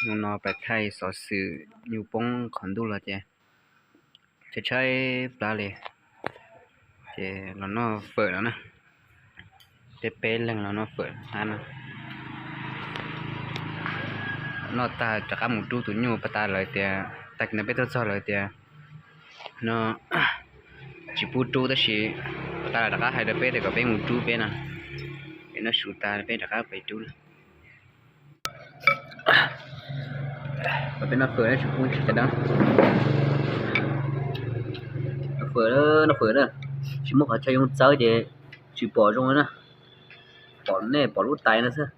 Hnub no pais thaij xov xwm nyuj poob qhov ntuj los ces tshaib tshaib plab li, ces los noj fawm no na. Peb peb leeg los noj fawm hab no. Noj tag rov qab mus rub tus nyuj, pas tas lawv tias, tag kis no peb tuaj txog lawv tias no tsis pub rub, tab sis pas tas lawv rov qab hais rau peb tias kom peb mus rub peb no. Peb noj su tas peb rov qab pais rub na. Peb noj fawm na, tsis pub tsis tas dab. Noj fawm, noj fawm na, tsis muaj qhov chaw yoo txawb ces tsis pom zoo na, pom nej pom lub tais no xwb.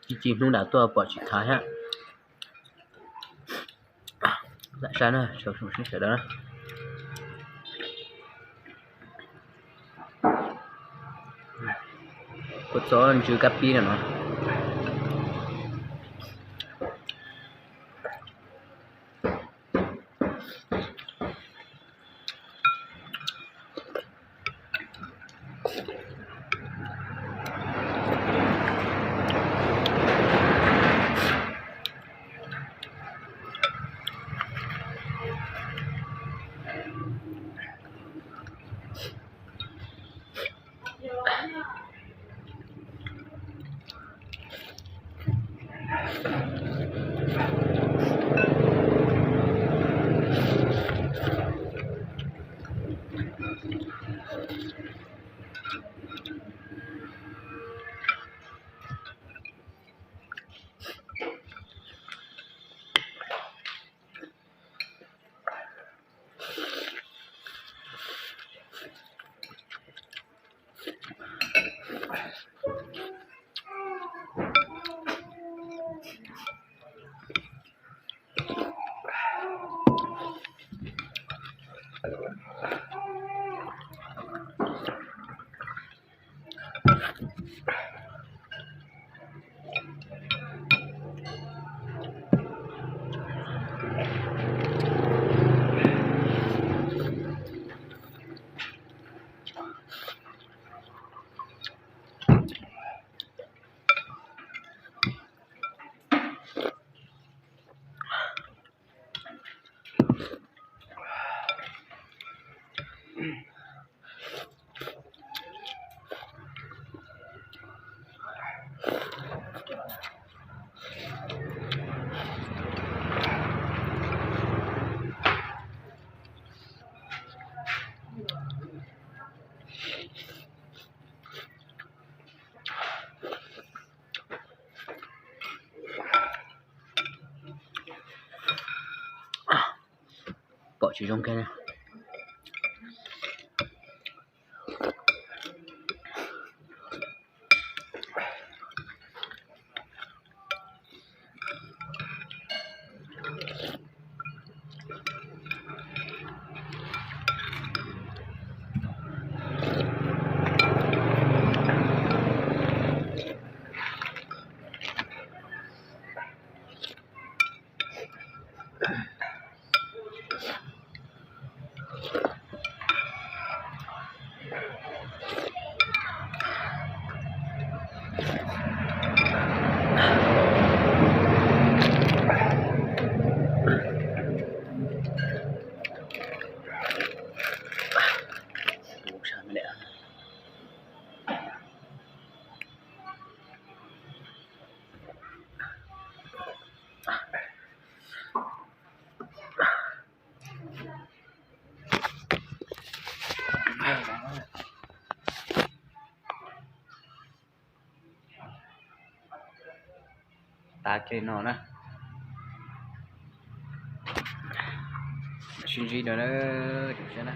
Ci ci hnub nram tuaj pom tsis khav thiab. Lam saib na, sawv daws na. Kua txob ntsw kab pib no no. Pom tsis zoo kiag na. Tas kiag li no na. Sib ntsib dua na, tsoom saib na.